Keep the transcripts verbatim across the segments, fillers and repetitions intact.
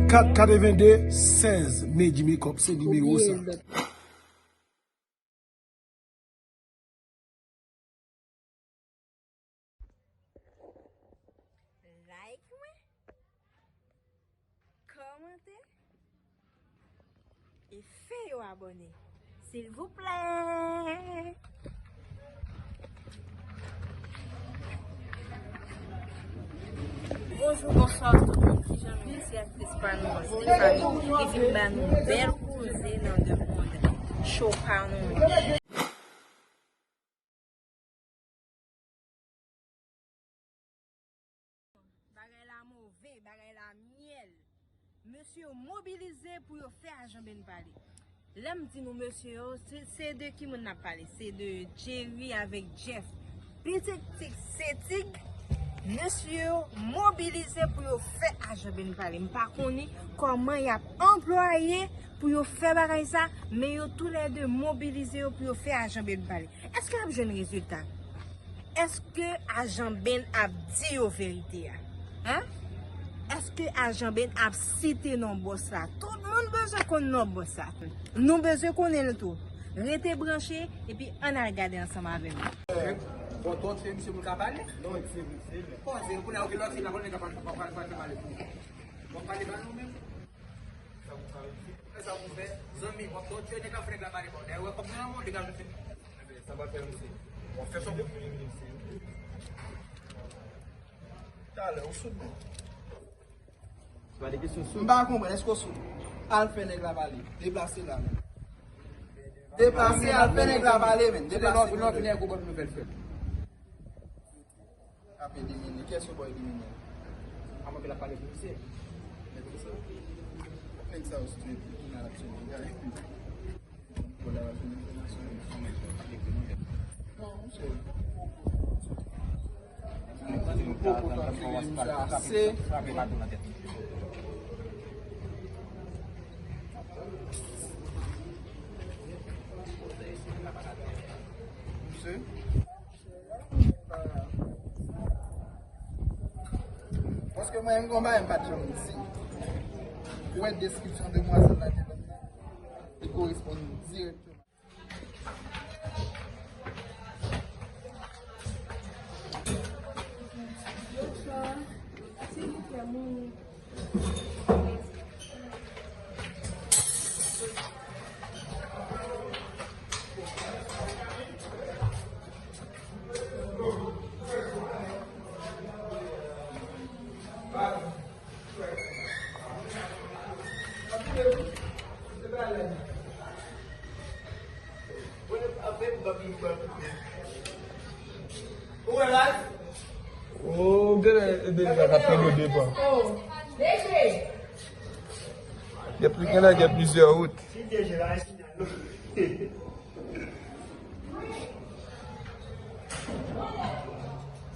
Kat katreven de sèz, Medi Makeup se nimewo sa. Like mwen, kòmante e fè yo abòne, silvouplè. Bonjou, bonswa tout moun. Kijan nou ye? Se aktris pa nou an, Stephanie, ki vin ba nou bèl koze nan de mond cho pa nou. Bagay la move, bagay la myèl. Mesye yo mobilize pou yo fè Ajan Ben pale. Lè m di nou mesye yo, se, se de ki moun n ap pale? Se de Jerry avèk Jeff. Pitit Tig se Tig, mesye yo mobilize pou yo fè Ajan Ben pale. M pa konnen kòman y ap anplwaye pou yo fè bagay sa, men yo toulède mobilize yo pou yo fè Ajan Ben pale. Èske y ap jwenn rezilta? Èske Ajan Ben ap di yo verite a? Hein? Èske Ajan Ben ap site non bòs la? Tout moun bezwen konn non bòs la. Nou bezwen konnen l tou. Rete branche, epi ann al gade ansanm avè m. Bon, twòp se misye pou l ka pale? Non, se vre, se vre. Bon, se pou la, ok, lòt se la, bon, nèg ap pale, pale, pale, pale pou ou. Bon, pale ba nou menm. Sa pou fè, mesye. Sa pou fè, zanmi, w ap tòtire nèg la, fè nèg la pale ba w. Dayè, w wè kòb nan men w, degaje w fini. Sa pa fè, mesye. W ap fè sa w vle. Talè, ou soud menm. Se pa de kesyon soud. M pa konprann, èske w soud? Al fè nèg la pale. Deplase la menm. Deplase, al fè nèg la pale, menm. Deplase. Lòt, lòt nèg ou ban nouvèl fè. Ap elimine. Kiyès yo ba w elimine? A manke l ap pale pou misye. Men pou sa. Nèg sa yo straight, ki nan aksyon legal. Kòlabasyon entènasyonal. Non, misye. Ase. Misye. Paske mwen, m gon bagay m pa t janm di. Ou wè deskripsyon demwazèl la te ban m nan? Li koresponn dirèkteman. Bonswa. Silvouplè, moun. Ou wè live? Oh, gade, e deja k ap pale devan. Oh, D J. Gen pli, gen la, gen plizyè wout. Si D J la, e sinyal.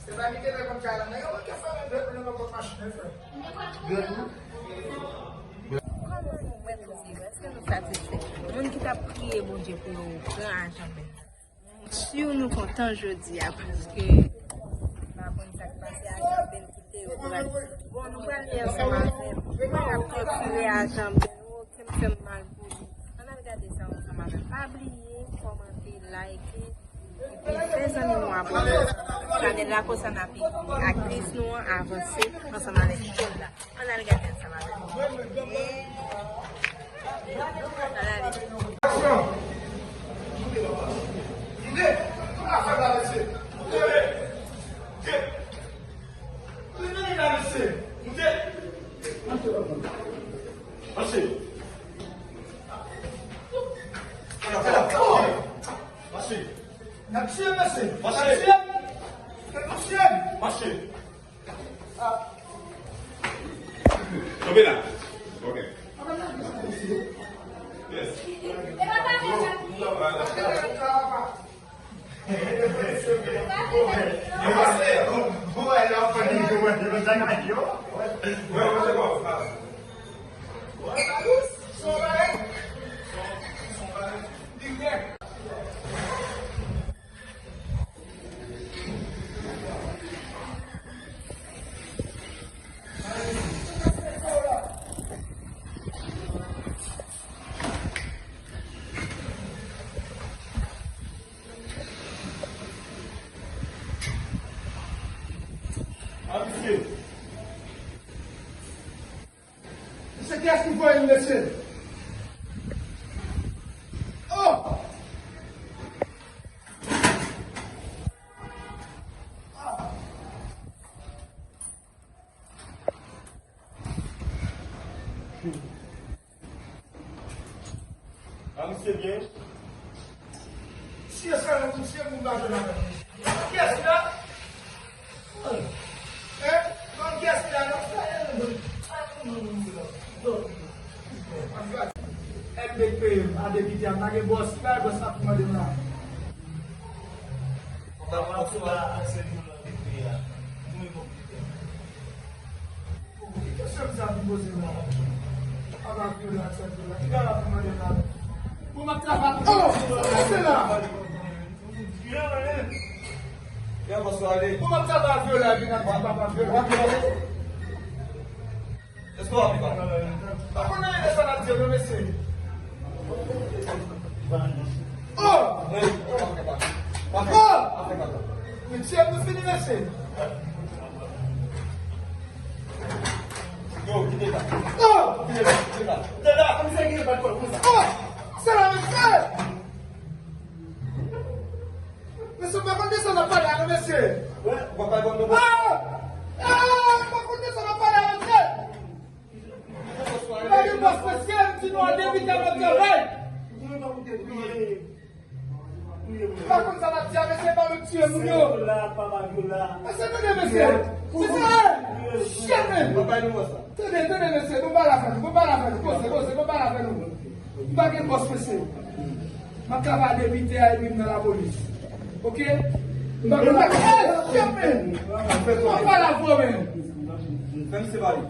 Se pa ki te fè konn kay la, men yo manke fè men vre pou nou nan pòt machin, men frè. Kòman nou wè koze yo? Èske nou satisfè? Moun ki t ap priye Bondye pou yo pran ajan men. Si nou kontan jodi a, paske m pa konn sa k pase a Janben kite yo pral. Bon, nou pral li ansanm avè m. Mwen ap tòtire a Janben, oh, kè m fè m mal pou li. Ann al gade sa ansanm avè m. Pa bliye, kòmante, like, epi fè zanmi nou abòne. Chanèl la konsa n ap ede aktris nou an avanse ansanm avèk jèn la. Ann al gade ansanm avè m. Ann ale. Mache! Mache! Mache! Kanpe la. Ok. Yes. Kiyès ki voye nou, mesye? Oh! A misye byen? Misye sa nan misye moun pa jwenn avè l. Kiyès la? Hein? Ban m kiyès la non? Sa e moun. Èl bèk peye m a depite a, m pa gen bòs, ki bagay bòs la pou mande m la? Sa mwen ap fè la, se moun nan depite a. Mwen bon. Kesyon sa pou poze la. Apa vyole ak sa vyole la. Ki bagay pou mande la? Pou m ap travay. Oh! Sa se la. Pou m ap travay vyole la, vin ap di papa vyole. Èske w ap viv? Pa konnen sa n ap di yo, non, mesye. Oh! Oh! Mesye, nou fini, mesye. Yo, kite la. Oh! Kite la, kite la. Kite la. Kòmsi ki bat kòl konsa. Oh! Se la, mesye! Mesye, pa konn de sa n ap pale a, non, mesye. Wè, ou pa pale bon, non. Ah! Ah! Pa konn de sa n ap pale a, mesye. Pa gen bòs, mesye, m di nou a depite a nan travay. Pa konn sa n ap di a, mesye, pa nou tiye moun yo. Mesye, tande, mesye. Mesye, shit, man. Tande, tande, mesye, nou pale avè nou, nou pale avè nou, poze, poze, nou pale avè nou. M pa gen bòs, mesye. M ap travay depite a epi m nan lapolis. Oke? M pa gen bòs. Hey, shit, man. M ap pale avè w, man. Fè misye pale.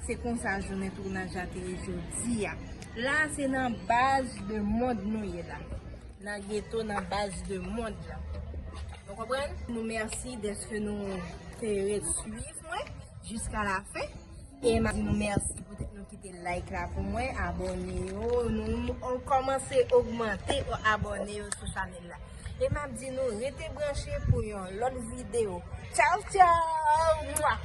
Se konsa jounen tounaj la te ye jodi a. La, se nan baz de mond nou ye la. Nan geto, nan baz de mond la. Nou konprann? Nou mèsi dèske nou te ret swiv mwen jiska lafen. E m ap di nou mèsi poutèt nou kite like la pou mwen, abòne yo. Nou, nou kòmanse ogmante abòne yo sou chanèl la. E m ap di nou rete branche pou yon lòt videyo. Tchaw, tchaw! Mwa!